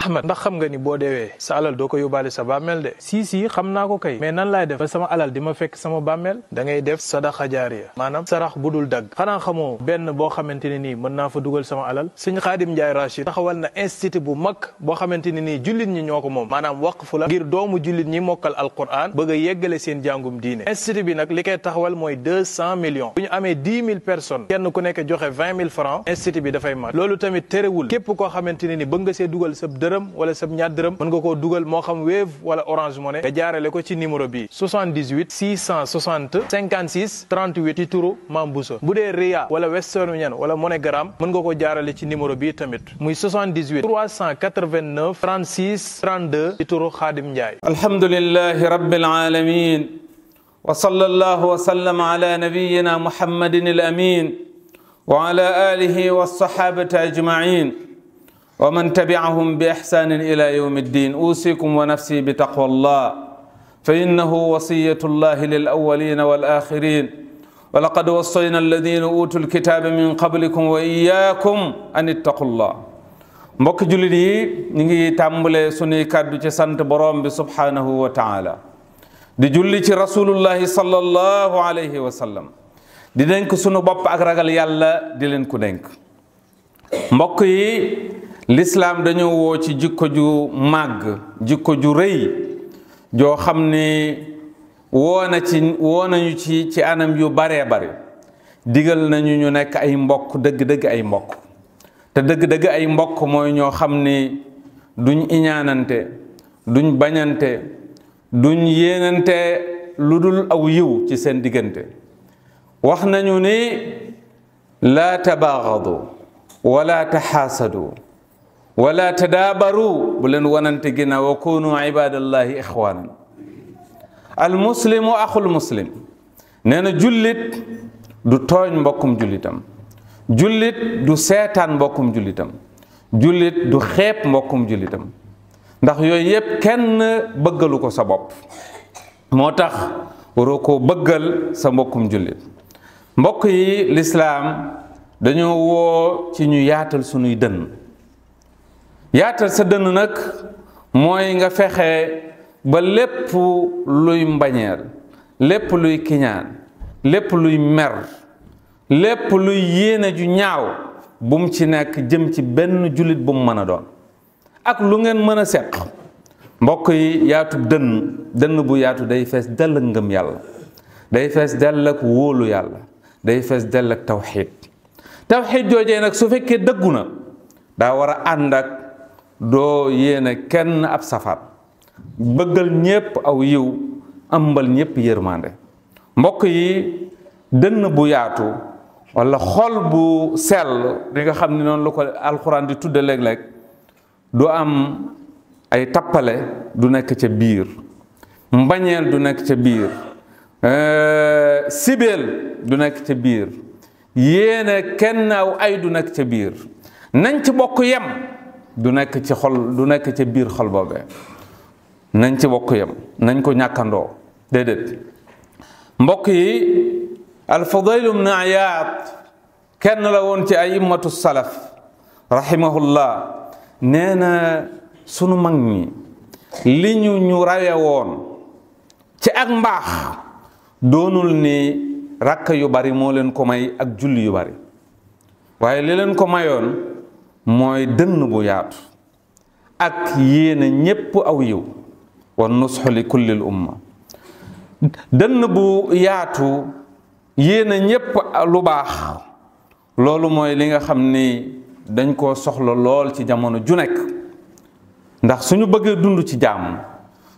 Ahmad ndax xam nga ni boo deewee sa alal doo ko yóbbaale sa bàmmeel de. si xam naa ko kay mais nan laay def ba sama alal di ma fekk sama bàmmeel. da ngay def sadaxa jaariya maanaam sarax bu dul dagg. xanaa xamoo benn boo xamante ne nii mën naa fa dugal sama alal. Sëñ Xaadim Njaay Rachid taxawal na institut bu mag boo xamante ne nii jullit ñi ñoo ko moom maanaam waqfu la ngir doomu jullit ñi mokkal alquran bëgg a yeggale seen jàngum diine. institut bi nag li koy taxawal mooy 200 millions bu ñu amee 10 000 personnes kenn ku nekk joxe 20 000 francs institut bi dafay mat. loolu tamit terewul képp koo xamante ne ni bëgg nga see dugal sab dërëm wala sab ñaar dërëm mën nga koo dugal moo xam Wave wala Orange Money nga jaarale ko ci numéro bi 78 660 56 38 ci turu Mame Bousso. bu dee Ria wala Western Union wala MoneyGram mën nga ko jaarale ci numéro bi tamit muy 78 389 36 32 ci turu Xaadim Njaay. alhamdulillahi rabbil alamin wa sallallahu wa sallam ala nabiyyina muhammadin al amin wa ala alihi wa sahabati ajma'in wa man tabi'ahum bi ihsanin ila yawmi ddin. usikum wa nafsi bi taqwallah fa innahu wasiyatullahi lil awwalin wal akhirin wa laqad wassayna alladhina utul kitaba min qablikum wa iyyakum an ittaqullah. mbokk jullit yi ñu ngi tàmbale sunuy kàddu ci sant borom bi subhanahu wa taala di julli ci rasulullahi sallallahu alayhi wa sallam di dénk sunu bopp ak ragal yàlla di leen ko dénk. mbokk yi lislaam dañoo woo ci jikko ju màgg jikko ju rëy joo xam ni woo nañu ci anam yu baree bari digal nañu ñu nekk ay mbokk dëgg-dëgg ay mbokk te dëgg-dëgg ay mbokk mooy ñoo xam ni duñ iñaanante duñ bañante duñ yéenante lu dul aw yiw ci seen diggante. wax nañu ni laa tabaagadu wala taxaasadu wala tadaabaru bu leen wanante ginnaaw wa kunu ibadallahi ixwanan. al muslimu axul muslim nee na jullit du tooñ mbokkum jullitam, jullit du seetaan mbokkum jullitam, jullit du xeeb mbokkum jullitam ndax yooyu yépp kenn bëggalu ko sa bopp. moo tax waroo koo bëggal sa mbokkum jullit. mbokk yi lislaam dañoo woo ci ñu yaatal sunuy dënn. yaatal sa dënn nag mooy nga fexe ba lépp luy mbañeel, lépp luy kiñaan, lépp luy mer, lépp luy yéene ju ñaaw bum ci nekk jëm ci benn jullit bu mu mën a doon ak lu ngeen mën a seq. mbokk yi yaatu dënn bu yaatu day fees dell ak ngëm yàlla, day fees dell ak wóolu yàlla, day fees dell ak tawxiid. tawxiid joojee nag su fekkee dëggu na daa war a ànd ak doo yéene kenn ab safar, bëggal ñépp aw yiw, ëmbal ñépp yërmande. mbokk yi dënn bu yaatu wala xol bu sell di nga xam ne noonu la ko alxuraan di tudde léeg-léeg du am ay tappale du nekk ca biir, mbañeel du nekk ca biir, sibeel du nekk ca biir, yéene kenn aw ay du nekk ca biir, nañ ci bokk yem du nekk ci xol, du nekk ca biir xol boobee. nañ ci bokk yem, nañ ko ñàkkandoo déedéet. mbokk yi al-Fudayl ibn Iyaad kenn la woon ci ay immatu salaf rahimahullah. nee na sunu mag ñi li ñu rawe woon ci ak mbaax doonul ni rakk yu bari moo leen ko may ak julli yu bari, waaye li leen ko mayoon mooy dënn bu yaatu ak yéene ñépp aw yiw wa nusxu li kullil umma. dënn bu yaatu yéene ñépp lu baax loolu mooy li nga xam ni dañ koo soxla lool ci jamono ju nekk. ndax suñu bëggee dund ci jàmm,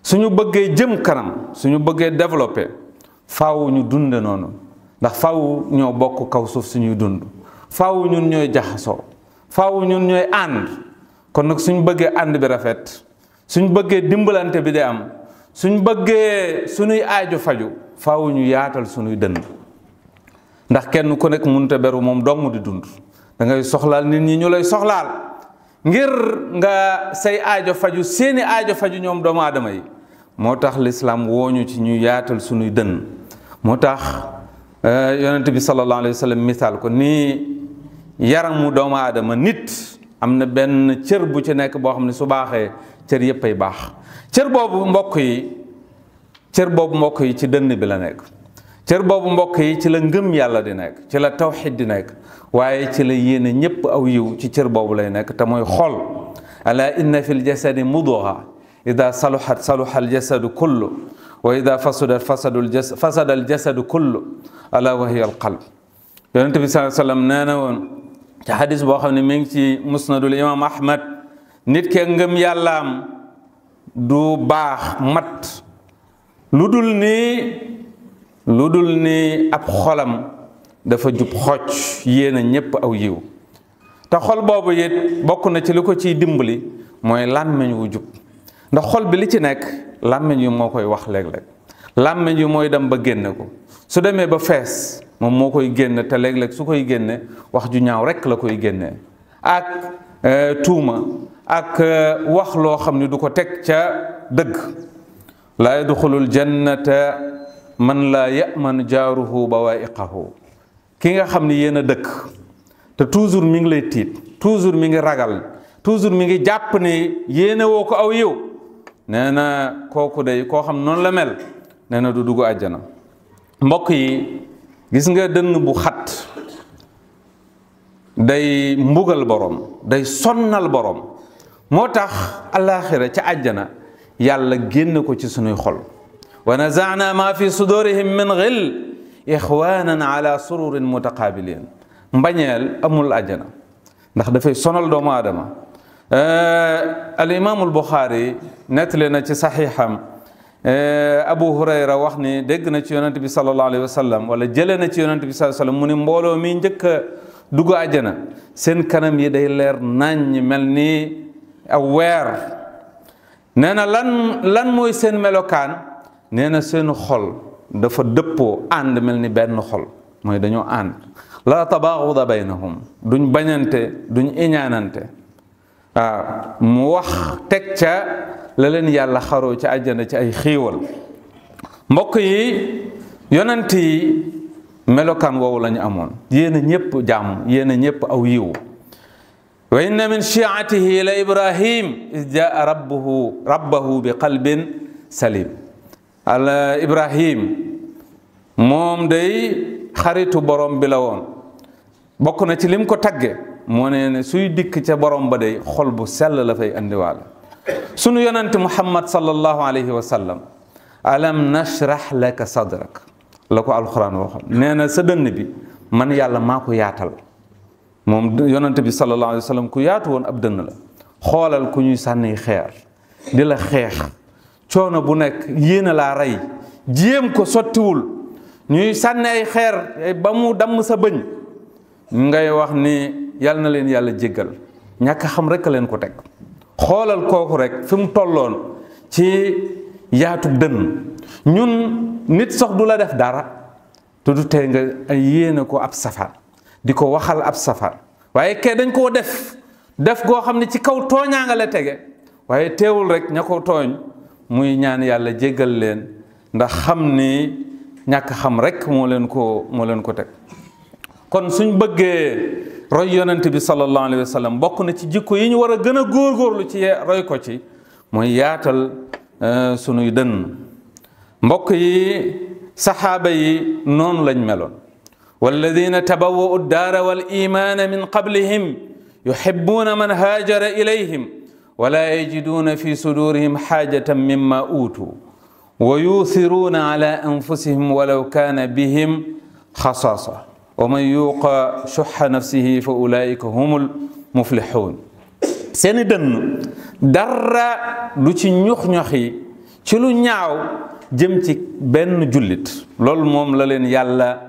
suñu bëggee jëm kanam, suñu bëggee développé faaw ñu dunde noonu. ndax faaw ñoo bokk kaw suuf suñuy dund, faaw ñun ñooy jaxasoo, faaw ñun ñooy ànd. kon nag suñu bëggee ànd bi rafet, suñu bëggee dimbalante bi di am, suñu bëggee suñuy aajo faju faaw ñu yaatal suñuy dënn. ndax kenn ku nekk mënut a beru moom dong di dund, da ngay soxlaal nit ñi ñu lay soxlaal ngir nga say aajo faju, seeni aajo faju ñoom doomu aadama yi. moo tax lislaam wooñu ci ñu yaatal suñuy dënn. moo tax yonent bi sallallahu alayhi wa sallam misaal ko ni yaramu doomu aadama nit am na benn cër bu ci nekk boo xam ne su baaxee cër yépp ay baax. cër boobu mbokk yi ci dënn bi la nekk. cër boobu mbokk yi ci la ngëm yàlla di nekk, ci la tawxid di nekk, waaye ci la yéene ñépp aw yiw ci cër boobu lay nekk te mooy xol. ala inna fi ljasadi mudga ida saluhat saluha aljasadu kullu wa ida fasudat fasada aljasadu kullu ala wa hiya alqalb. yonent bi sallallahu alayhi wa sallam nee na woon ci xadis boo xam ne mi ngi ci musnadul imam ahmad, nit ke ngëm yàllaam du baax mat lu dul ni ab xolam dafa jub xocc yéena ñépp aw yiw. te xol boobu it bokk na ci li ko ciy dimbali mooy làmmiñ wu jub, ndax xol bi li ci nekk làmmiñ yu moo koy wax léeg-léeg, làmmiñ yu mooy dem ba génne ko. su demee ba fees moom moo koy génne, te léeg-léeg su koy génne wax ju ñaaw rekk la koy génnee, ak tuuma ak wax loo xam ne du ko teg ca dëgg. laa yadxulul jannata man laa yaman jaaruhu bawaiqahu. ki nga xam ne yéen a dëkk te toujours mi ngi lay tiit, toujours mi ngi ragal, toujours mi ngi jàpp ne yéene woo ko aw yiw, nee na kooku day koo xam noonu la mel, nee na du dugg àjjana. mbokk yi gis nga dënn bu xat day mbugal borom, day sonnal borom. moo tax alaaxira ca àjjana yàlla génn ko ci sunuy xol. wa nazaana ma fi sudurihim min xill ixwanan ala sururin mutaqabilin. mbañeel amul àjjana ndax dafay sonal doomu aadama. al imaamul Buxaari nettali na ci saxiixam Abu Hurayra wax ni dégg na ci yonent bi sallallahu alayhi wa sallam, wala jëlee na ci yonent bi sallallahu alayhi wa sallam mu ni mbooloo mi njëkk a dugg àjjana seen kanam yi day leer naññ mel ni aw weer. nee na lan mooy seen melokaan? nee na seen xol dafa dëppoo ànd mel ni benn xol, mooy dañoo ànd. la tabaaxuda baynahum, duñ bañante duñ iñaanante. waaw mu wax teg ca la leen yàlla xaroo ci àjjana ci ay xiiwal. mbokk yi yonent yi melokaan woowu la ñu amoon, yéen a ñépp jàmm, yéen a ñépp aw yiw. wa inna min shi'atihi la ibrahim iz jaa rabbahu bi qalbin salim. ala ibrahim moom day xaritu borom bi la woon. bokk na ci lim ko tagge moo ne suy dikk ca borom ba day xol bu sell la fay andiwaal. sunu yonent muhammad sallallahu alayhi wa sallam, alam nashrah laka sadrak la ko alquran waxoon. nee na sa dënn bi man yàlla maa ko yaatal. moom yonent bi sallallahu alayhi wa sallam ku yaatu woon ab dënn la. xoolal ku ñuy sànni xeer di la xeex, coono bu nekk yéena laa rey, jéem ko sottiwul, ñuy sànni ay xeer ba mu damm sa bëñ, ngay wax ni yàlla na leen yàlla jéggal. ñàkk xam rek a leen ko teg. xoolal kooku rek fi mu tolloon ci yaatu dënn. ñun nit sax du la def dara te du tee nga ay yéene ko ab safar, di ko waxal ab safar, waaye kay dañ koo def goo xam ne ci kaw tooñaa nga la tege, waaye teewul rek ña ko tooñ muy ñaan yàlla jéggal leen, ndax xam ni ñàkk xam rek moo leen ko teg. kon suñ bëggee roy yonent bi sallallahu alayhi wa sallam, bokk na ci jikko yi ñu war a gën a góorgóorlu ci roy ko ci mooy yaatal sunuy dënn. mbokk yi saxaaba yi noonu lañ meloon. walladina tabawwa'u ad-daara wal imaana min qablihim yuhibbuuna man haajara ilayhim wala yajiduuna fi sudurihim xaajatan mimma uutuu wa yuuthiruuna ala anfusihim walaw kaana bihim xasaasa wa man yuuqa shuhha nafsihi fa ulaika humul muflixuun. seeni dënn dara du ci ñux-ñoxi ci lu ñaaw jëm ci benn jullit. loolu moom la leen yàlla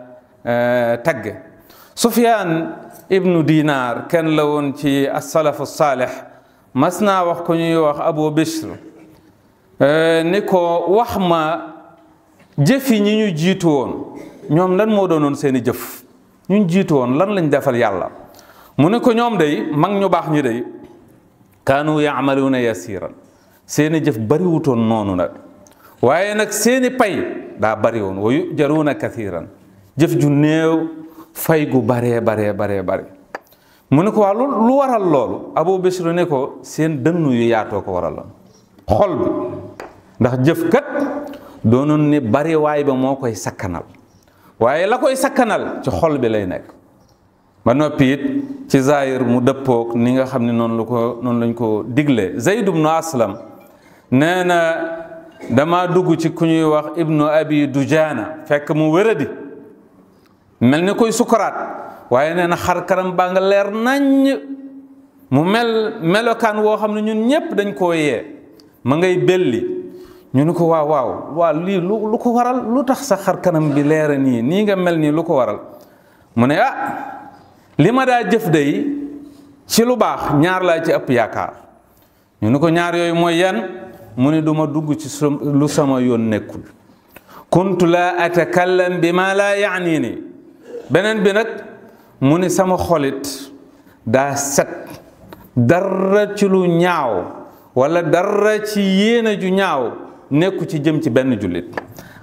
tagge. Sufyaan ibnu Dinaar kenn la woon ci as-salafu saalix, mas naa wax ko ñuy wax Abu Bishr ni ko wax ma jëfi ñi ñu jiitu woon, ñoom lan moo doonoon seeni jëf. ñu jiitu woon lan lañ defal yàlla. mu ne ko ñoom day mag ñu baax ñi day kaanu yaamaluuna yasiran, seeni jëf bariwutoon noonu nag, waaye nag seeni pay daa bari woon. wa yujaruuna kathiran, jëf ju néew fay gu bare. mu ne ko waa lu waral loolu Abu Bishr ne ko seen dënnu yu yaatoo ko waraloon xol bi ndax jëf kat doonoon ni bari waay ba moo koy sakkanal waaye la koy sakkanal ci xol bi lay nekk ba noppi it ci zaahir mu dëppook ni nga xam ne noonu lañ ko digle Zayd ibnu Aslam nee na dama dugg ci ku ñuy wax ibnu abi Dujaana fekk mu wéradi mel ni koy sukuraat waaye nee na xar karam baa nga leer naññ mu melokaan woo xam ne ñun ñépp dañ koo yee ma ngay belli ñu ni ko waaw lii lu ko waral lu tax sa xar kanam bi leera nii nga mel nii lu ko waral mu ne li ma daa jëf day ci lu baax ñaar laa ci ëpp yaakaar ñu ni ko ñaar yooyu mooy yan mu ne duma dugg ci lu sama yoon nekkul kuntu laa atakallam bi ma laa yaani nii beneen bi nag mu ni sama xolit daa set dara ci lu ñaaw wala dara ci yéene ju ñaaw nekku ci jëm ci benn jullit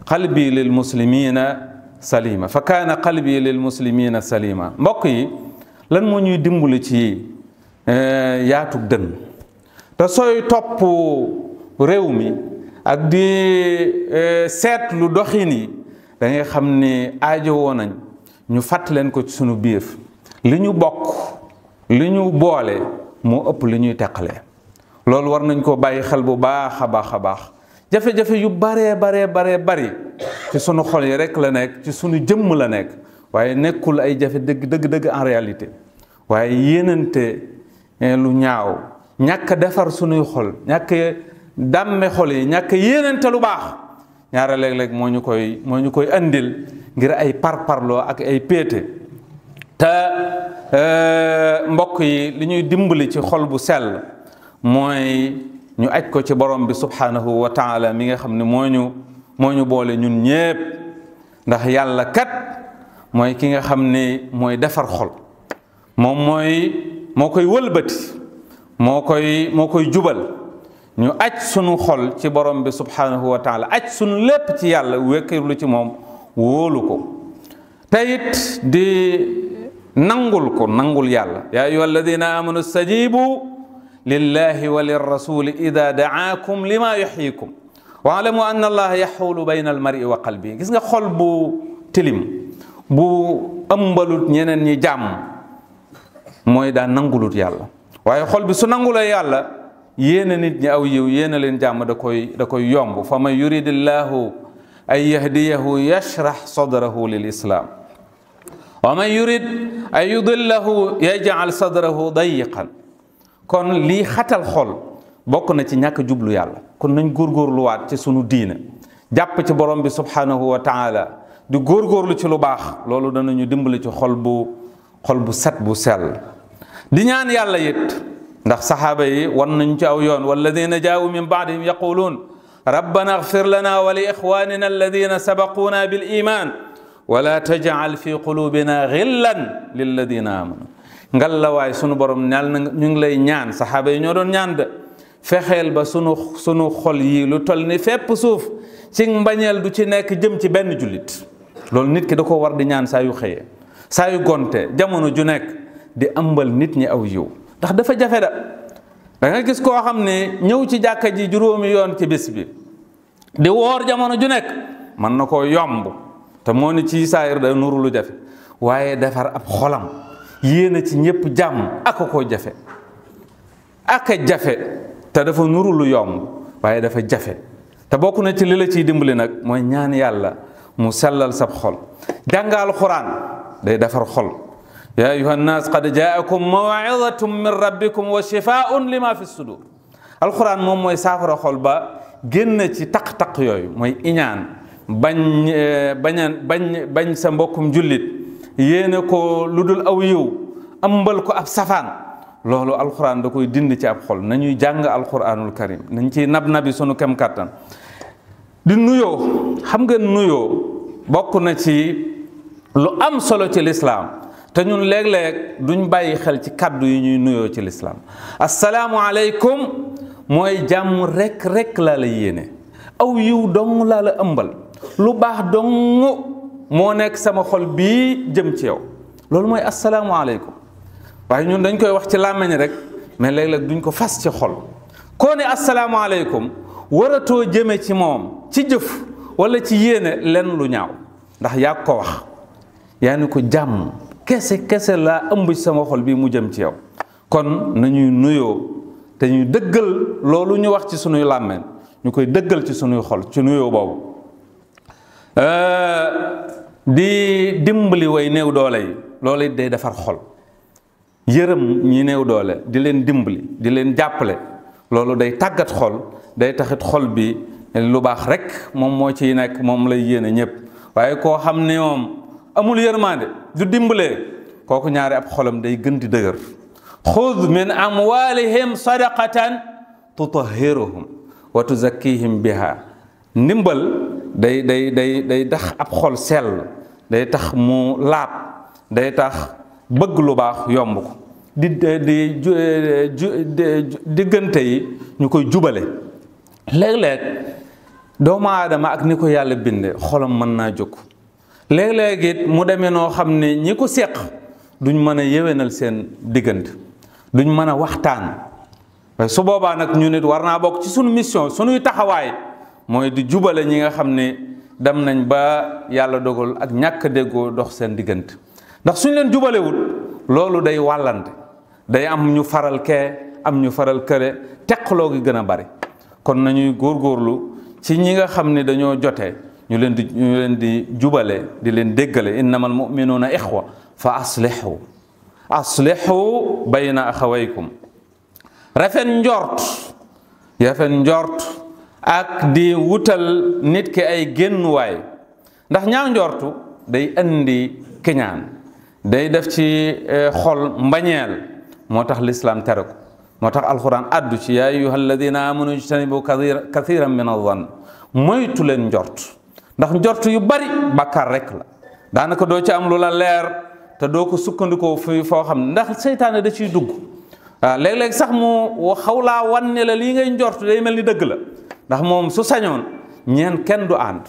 qalbi lil muslimina salima fa kaana qalbi lil muslimina salima mbokk yi lan moo ñuy dimbali ci yaatug dënn te sooy topp réew mi ak di seetlu doxin yi da ngay xam ni aajo woo nañ ñu fàtt leen ko ci sunu biir li ñu bokk li ñu boole moo ëpp li ñuy teqalee loolu war nañ ko bàyyi xel bu baax a baax jafe-jafe yu bari ci sunu xol yi rek la nekk ci sunu jëmm la nekk waaye nekkul ay jafe dëgg en réalité waaye yéenante lu ñaaw ñàkk defar sunuy xol ñàkk dàmme xol yi ñàkk yéenante lu baax ñaara léeg-léeg moo ñu koy andil ngir ay parparloo ak ay péete te mbokk yi li ñuy dimbali ci xol bu sell mooy ñu aj ko ci borom bi subhanahu wa taala mi nga xam ne moo ñu boole ñun ñépp ndax yàlla kat mooy ki nga xam ne mooy defar xol moom moo koy wëlbati moo koy jubal ñu aj sunu xol ci borom bi subhanahu wa taala aj sunu lépp ci yàlla wékkirlu ci moom wóolu ko te it di nangul yàlla yaa ayyuha alladina amanu stajibu lillahi wa lirrasuli ida daakum lima yuxyikum wa alamu anna allaha yaxulu bayna almari wa qalbi gis nga xol bu tilim bu ëmbalut ñeneen ñi jàmm mooy daa nangulut yàlla waaye xol bi su nangulee yàlla yéena nit ñi aw yiw yéena leen jàmm da koy yomb fa man yuridillahu an yahdiyahu yashrax sadrahu lil islam wa man yurid an yudillahu yajcal sadrahu dayiqan kon lii xatal xol bokk na ci ñàkk jublu yàlla kon nañ góorgóorluwaat ci sunu diina jàpp ci borom bi subhanahu wa taala di góorgóorlu ci lu baax loolu danañu dimbali ci xol bu set bu sell di ñaan yàlla it ndax saxaaba yi wan nañ ci aw yoon walladina jaawu min baadihim yaquluun rabbana agfir lana wa li ixwanina alladina sabaquuna bil iman wala tajcal fi qulubina xillan lilladina amanu ngal la waay sunu borom ñal na ñu ngi lay ñaan saxaaba yi ñoo doon ñaan de fexeel ba sunu xol yi lu toll ni fépp suuf ci mbañeel du ci nekk jëm ci benn jullit loolu nit ki da ko war di ñaan saa yu xëyee saa yu gonte jamono ju nekk di ëmbal nit ñi aw yiw ndax dafa jafe da nga gis koo xam ne ñëw ci jàkka ji juróomi yoon ci bis bi di woor jamono ju nekk mën na koo yomb te moo ni ci saayir da nuru lu jafe waaye defar ab xolam yéena ci ñëpp jàmm aka koo jafe aka jafe te dafa nuru lu yomb waaye dafa jafe te bokk na ci li la ciy dimbali nag mooy ñaan yàlla mu sellal sab xol jàngal Alxuraan day defar xol yaa ayuha nnaas qad jaakum mawidatum min rabbikum wa shifaun lima fi sudur Alxuraan moom mooy saafara xol ba génn ci taq-taq yooyu mooy iñaan bañ sa mbokkum jullit yéene ko lu dul aw yiw ëmbal ko ab safaan loolu alquran da koy dindi ci ab xol nañuy jàng alquranul karim nañ ciy nabi sunu kem kàttan di nuyoo xam nga nuyoo bokk na ci lu am solo ci lislaam te ñun léeg-léeg duñ bàyyi xel ci kaddu yi ñuy nuyoo ci lislaam assalaamu aleykum mooy jàmm rek laa la yéene aw yiw dong laa la ëmbal lu baax dong moo nekk sama xol bii jëm ci yow loolu mooy assalaamu aleykum waaye ñun dañ koy wax ci làmmiñ rek mais léeg-léeg duñ ko fas ci xol. koo ne asalaamaaleykum waratoo jëme ci moom ci jëf wala ci yéene lenn lu ñaaw, ndax yaa ko wax, yaa ni ko jàmm kese laa ëmb ci sama xol bii mu jëm ci yow. kon nañuy nuyoo te ñuy dëggal loolu ñu wax ci sunuy làmmiñ, ñu koy dëggal ci sunuy xol ci nuyoo boobu. di dimbali way néew doole yi, loolu it day defar xol. yërëm ñi néew doole, di leen dimbali, di leen jàppale, loolu day tàggat xol, day taxit xol bi lu baax rek moom moo ciy nekk, moom lay yéene ñëpp. waaye koo xam ne moom amul yërmande du dimbalee, kooku ñaari ab xolam day gën di dëgër. xud min amwalihim sadaqatan tutahhiruhum wa tuzakkihim biha. ndimbal day tax ab xol sell, day tax mu laab, day tax bëgg lu baax yomb ko. diggante yi ñu koy jubale. léeg-léeg doomu aadama ak ni ko yàlla binde xolam mën naa jóg, léeg-léeg it mu demee noo xam ne ñi ko seq duñ mën a yéwénal seen diggante, duñ mën a waxtaan. waaye su boobaa nag ñu nit war naa bokk ci sunu mission, sunuy taxawaay mooy di jubale ñi nga xam ne dem nañ ba yàlla dogal ak ñàkk déggoo dox seen diggante. ndax suñ leen jubalewut loolu day wàllante, day am ñu faral kee am ñu faral kële, teqaloo gi gën a bari. kon nañuy góorgóorlu ci ñi nga xam ne dañoo jotee ñu leen di jubale, di leen déggale. innamal mu'minuuna ixwa fa aslihu bayna axawaykum. rafet njort ak di wutal nit ki ay génnuwaay, ndax ñaaw njortu day indi kiñaan, day def ci xol mbañeel. moo tax lislaam tere ko, moo tax alxuraan addu ci yaa ayyuha alladina amanu ijtanibu kathiran min adh-dhann. moytu leen njort, ndax njort yu bari bàkkaar rek la, daanaka doo ci am lu la leer te doo ko sukkandikoo foo xam ne ndax seytaane da ciy dugg. waaw léeg-léeg sax mu xaw laa wan ne la lii ngay njort day mel ni dëgg la, ndax moom su sañoon kenn du ànd,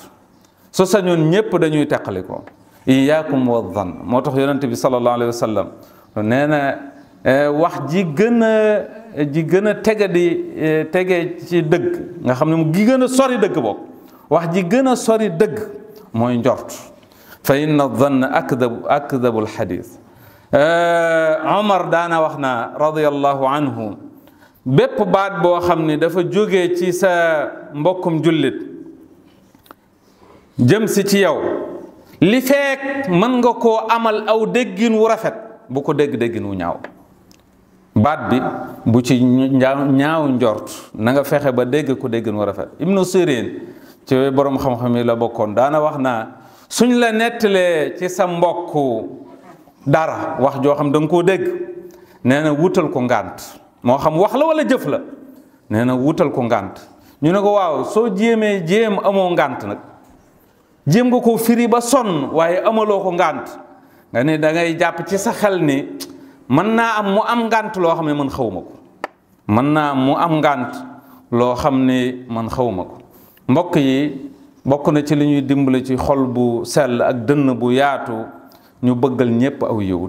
su sañoon ñépp dañuy teqalikoo. iyaakum wa dhann. moo tax yonente bi sallallahu alayhi wa sallam nee na wax ji gën a tege ci dëgg, nga xam ne mu gi gën a sori dëgg boobu, wax ji gën a sori dëgg mooy njort. fa inna dhanna akdabu alxadis. Omar daana wax na radiyallahu anhu, bépp baat boo xam ne dafa jógee ci sa mbokkum jullit jëm si ci yow, li feek mën nga koo amal aw déggin wu rafet, bu ko déggin wu ñaaw. baat bi bu ci ñaaw njort, na nga fexe ba dégg ko déggin wu rafet. Ibnu Sirin ci borom xam-xam yi la bokkoon, daana wax naa suñ la nettalee ci sa mbokk dara wax joo xam da nga koo dégg, nee na wutal ko ngànt, moo xam wax la wala jëf la, nee na wutal ko ngànt. ñu ne ko waaw soo jéem amoo ngànt nag, jéem nga ko firi ba sonn waaye amaloo ko ngànt, nga ne da ngay jàpp ci sa xel ni mën naa am mu am ngànt loo xam ne man xawma ko, mën naa am mu am ngànt loo xam ne man xawma ko. mbokk yi, bokk na ci li ñuy dimbali ci xol bu sell ak dënn bu yaatu, ñu bëggal ñépp aw yiw.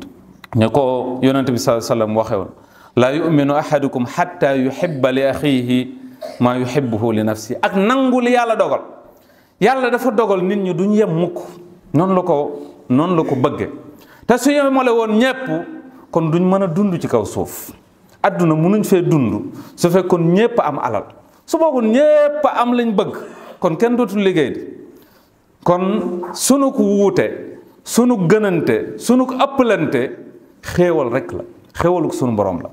ñu ko yonente bi sallallahu alayhi wasallam waxe woon, laa yuminu ahadukum hatta yuhibba li axihi maa yuhibbuhu li nafsi. ak nangu li yàlla dogal. yàlla dafa dogal nit ñi duñ yem mukk, noonu la ko bëgge. te su yemale woon ñépp kon duñ mën a dund ci kaw suuf. adduna mënuñ fee dund su fekkoon ñépp am alal, su bokkoon ñépp am lañ bëgg, kon kenn dootul liggéey di. kon sunu ko wuute, sunu gënante, sunu ko ëppalante xéewal rek la, xéewaluk sunu borom la.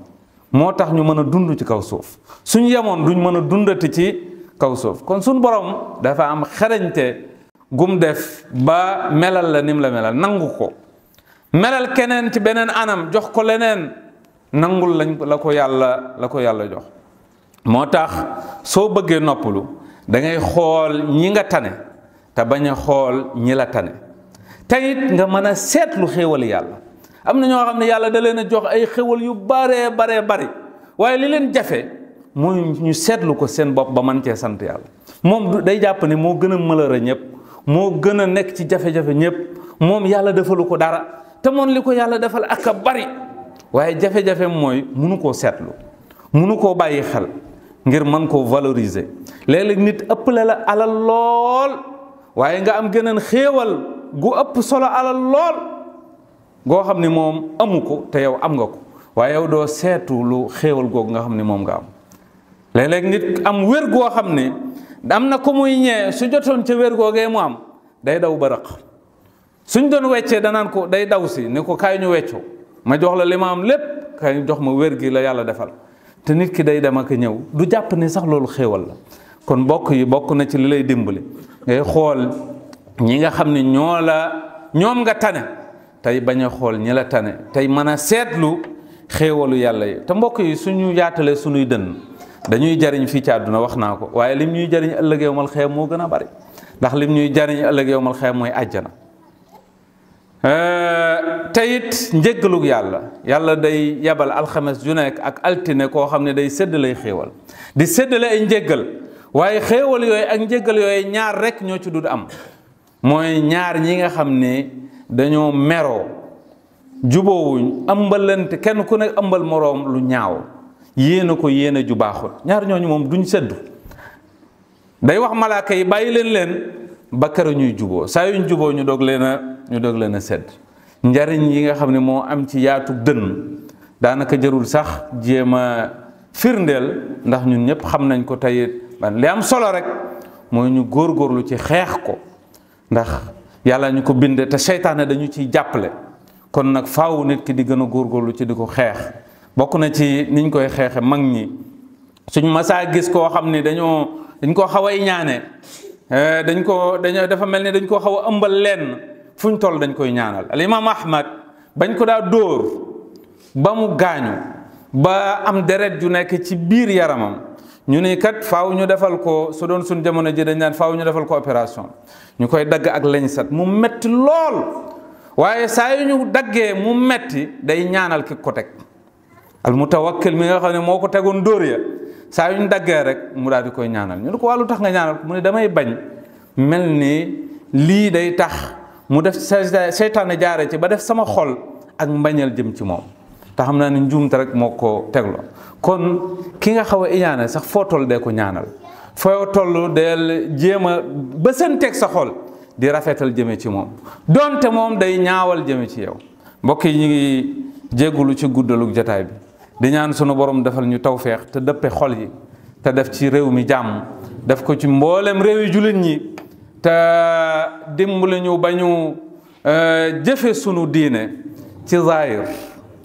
moo tax ñu mën a dund ci kaw suuf. suñu yemoon duñ mën a dundati ci kaw suuf. kon sunu borom dafa am xarañte gum def ba melal la nim la melal, nangu ko. melal keneen ci beneen anam jox ko leneen, nangul la ko yàlla jox. moo tax soo bëggee noppalu da ngay xool ñi nga tane te bañ a xool ñi la tane. te it nga mën a seetlu xéewal yàlla. am na ñoo xam ne yàlla da leen a jox ay xéewal yu baree bari, waaye li leen jafe mooy ñu seetlu ko seen bopp ba mën cee sant yàlla. moom day jàpp ne moo gën a malheureux ñëpp, moo gën a nekk ci jafe-jafe ñëpp, moom yàlla defalu ko dara, te moom li ko yàlla defal ak a bari, waaye jafe-jafe mooy munu koo seetlu munu koo bàyyi xel ngir mën koo valoriser. léeg-léeg nit ëppale la alal lool waaye nga am geneen xéewal gu ëpp solo alal lool goo xam ni moom amu ko te yow am nga ko waaye yow doo seetu lu xéewal googu nga xam ni moom nga am. léeg-léeg nit am wér goo xam ne am na ko muy ñee su jotoon ca wér googee mu am day daw ba rëq suñ doon weccee danaan ko day daw si ne ko kaay ñu weccoo ma jox la li ma am lépp kaay jox ma wér gi la yàlla defal te nit ki day dem ak ñëw du jàpp ni sax loolu xéewal la. kon mbokk yi bokk na ci li lay dimbali ngay xool ñi nga xam ne ñoom nga tane tey bañ a xool ñi la tane tey mën a seetlu xéewalu yàlla yi. te mbokk yi suñu yaatalee suñuy dënn dañuy jariñ fii ci àdduna wax naa ko waaye lim ñuy jariñ ëllëg yawmal xiyaam moo gën a bari ndax lim ñuy jariñ ëllëg yawmal xiyaam mooy àjjana. te it njéggalug yàlla day yabal alxames ju nekk ak altine koo xam ne day séddale xéewal di séddale ay njéggal waaye xéewal yooyu ak njéggal yooyu ñaar rek ñoo ci dud am mooy ñaar ñi nga xam ne dañoo meroo juboowuñ ëmbalante kenn ku nekk ëmbal moroom lu ñaaw yéena ko yéena ju baaxul ñaar ñooñu moom duñ seddu day wax malaaka yi bàyyi leen ba kër ñuy juboo saa yuñ juboo ñu doog leen a sedd. njariñ yi nga xam ne moo am ci yaatu dënn daanaka jarul sax jéem a firndeel ndax ñun ñëpp xam nañ ko tey li am solo rek mooy ñu góorgóorlu ci xeex ko ndax yàlla ñu ko binde te seytaane dañu ciy jàppale kon nag faaw nit ki di gën a góorgóorlu ci di ko xeex. bokk na ci niñ koy xeexe mag ñi suñ masaa gis koo xam ne dañ koo xaw a ñaane dafa mel ni dañ koo xaw a ëmbal lenn fuñ toll dañ koy ñaanal. al imam Ahmad bañ ko daa dóor ba mu gaañu ba am deret ju nekk ci biir yaramam ñu ne kat faaw ñu defal ko su doon suñ jamono ji dañ naan faaw ñu defal ko opération ñu koy dagg ak lañ sat mu metti lool waaye saa yu ñu daggee mu metti day ñaanal ki ko teg al mutawakkil mi nga xam ne moo ko tegoon dóor ya saa yu ñu daggee rek mu daal di koy ñaanal ñu ne ko wàllu tax nga ñaanal ko mu ne damay bañ mel ni lii day tax mu def seytaane jaare ci ba def sama xol ak mbañal jëm ci moom te xam naa ne njuumte rek moo ko tegloo. kon ki nga xaw a iñaane sax foo toll dee ko ñaanal foo toll deel jéem a ba seen teg sa xol di rafetal jëme ci moom donte moom day ñaawal jëme ci yow. mbokk yi ñu ngi jéggulu ci guddalug jotaay bi di ñaan sunu borom defal ñu tawféex te dëppe xol yi te def ci réew mi jàmm def ko ci mboolem réew yi jullit ñi te dimbali ñu ba ñu jëfe sunu diine ci zaahir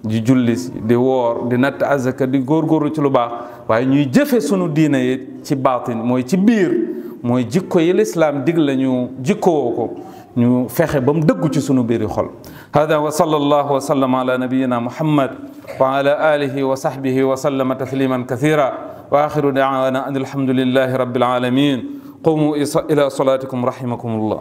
di julli di woor di natt azaka di góorgóorlu ci lu baax waaye ñuy jëfe sunu diine yi ci baatin mooy ci biir mooy jikko yi lislaam digle ñu jikkoo ko ñu fexe ba mu dëggu ci sunu biiri xol. hada wa sallallahu wa sallam ala nabiyina muhammad wa ala alihi wa sahbihi wa sallama tasliman kathira wa axiru da'wana an alhamdulillahi rabbil alamin qumu ila salatikum rahimakumullah.